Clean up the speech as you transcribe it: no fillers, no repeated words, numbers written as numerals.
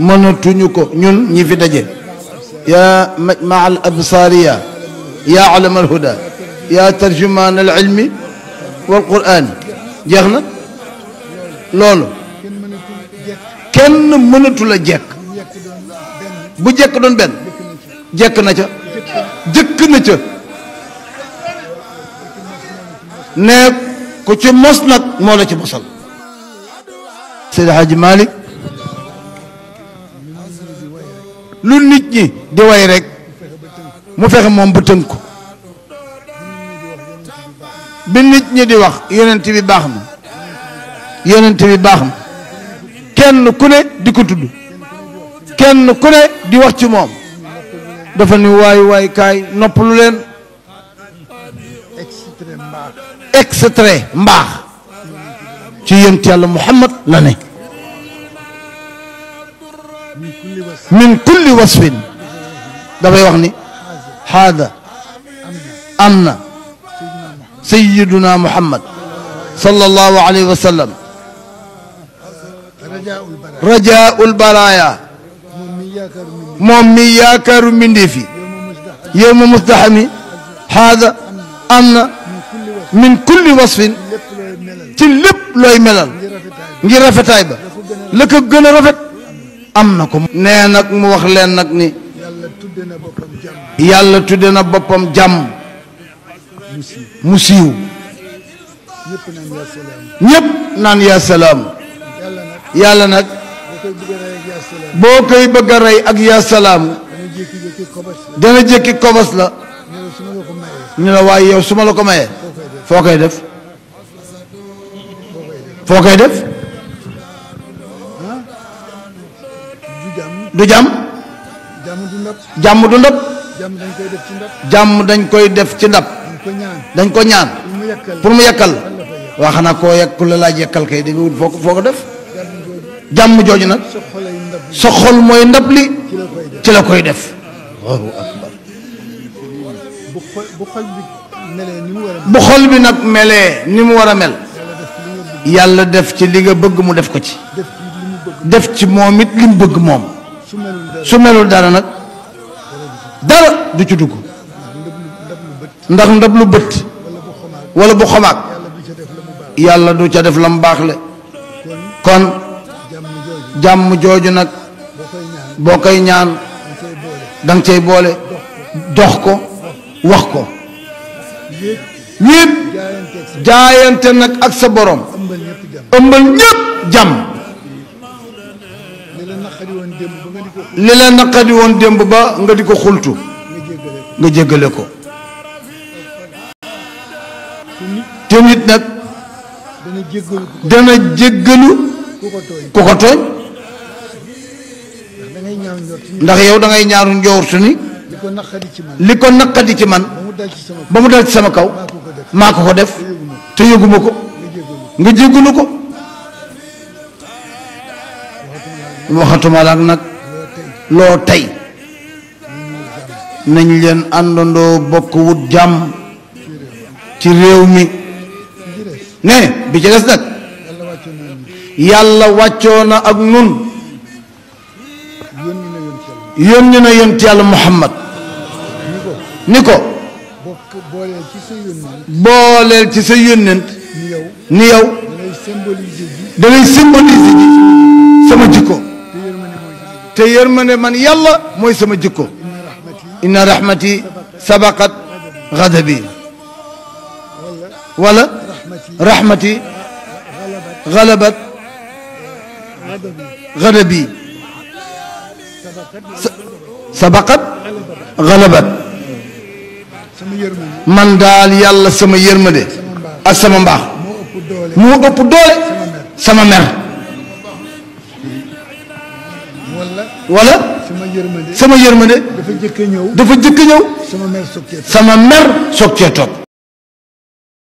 mënatuñu ko ñun ñi fi daje yaa majmaa al absaariya yaa alama al huda yaa tarjumaan al ilmi wal quraan jeex na loolu kenn mënatu la jekk bu jekk doon benn jekk na ca jëkk na ca ne ku ci mos nag moo la ci mosal Seydi Hadji Malick lu nit ñi di way rek mu fexe moom ba tënk ko bi nit ñi di wax yonent bi baax na yonent bi baax na kenn ku ne di ko tudd kenn ku ne di wax ci moom dafa ni waay kaay noppalu leen extrait mbaax ci yonent Yàlla Muhammad la ne min kulli wasfin dafay wax ni haada am na sayyiduna Muhammad sallallahu alayhi wa sallam rajaa'ul baraaya moom mi yaakaaru mbindeef yi yow ma musdaxami haada am na min kulli wasfin ci lépp looy melal ngir rafetaay ba la ko gën a rafet am na ko nee nag mu wax leen nag ni yàlla tudde na boppam jàmm mu siiw ñépp naan yaa salaam yàlla nag boo koy bëgg a rey ak yaa salaam dana jékki kobos la ñu la waaye yow su ma la ko mayee foo koy def foo koy def du jàmm jàmm du ndab jàmm dañ koy def ci ndab dañ ko ñaan pour mu yekkal waa xanaa koo yekk ku la laaj yekkal kay da nga wut foo ko def jàmm jooju nag sa xol mooy ndab li ci la koy def Allahu akbar bu xol bi nag melee ni mu war a mel yàlla def ci li nga bëgg mu def ko ci def ci moom it li mu bëgg moom su melul dara nag dara du ci dugg ndax ndab lu bët wala bu xomaag yàlla du ca def la mu baax le kon jàmm jooju nag boo koy ñaan danga cay boole dox ko wax ko wéet jaayante nag ak sa borom ëmbal ñépp jàmm li la naqadi woon démb ba nga di ko xultu nga jéggale ko te nit nag dana jéggalu ku ko tooñ ndax yow da ngay ñaaru njoortu ni li ko naqadi ci man ba mu dal ci sama kaw maa ko def te yëguma ko nga jéggalu ko waxatuma la nag loo tey nañ leen àndandoo bokk wut jàmm ci réew mi ne bi ci des nag yàlla wàccoo na ak nun yónni na yonent yàlla Muhammad ni ko booleel ci sa yónnent ni yow dangay symboliser ji sama jikko te yërmande man yàlla mooy sama jikko inna rahmati sabaqat ghadabi wala rahmati ghalabat ghadabi sabaqat ghalabat man daal yàlla sama yërmande ak sama mbaax moo ëpp doole sama mer wala sama yërmande dafa jëkk ñëw sama mer soog cee topp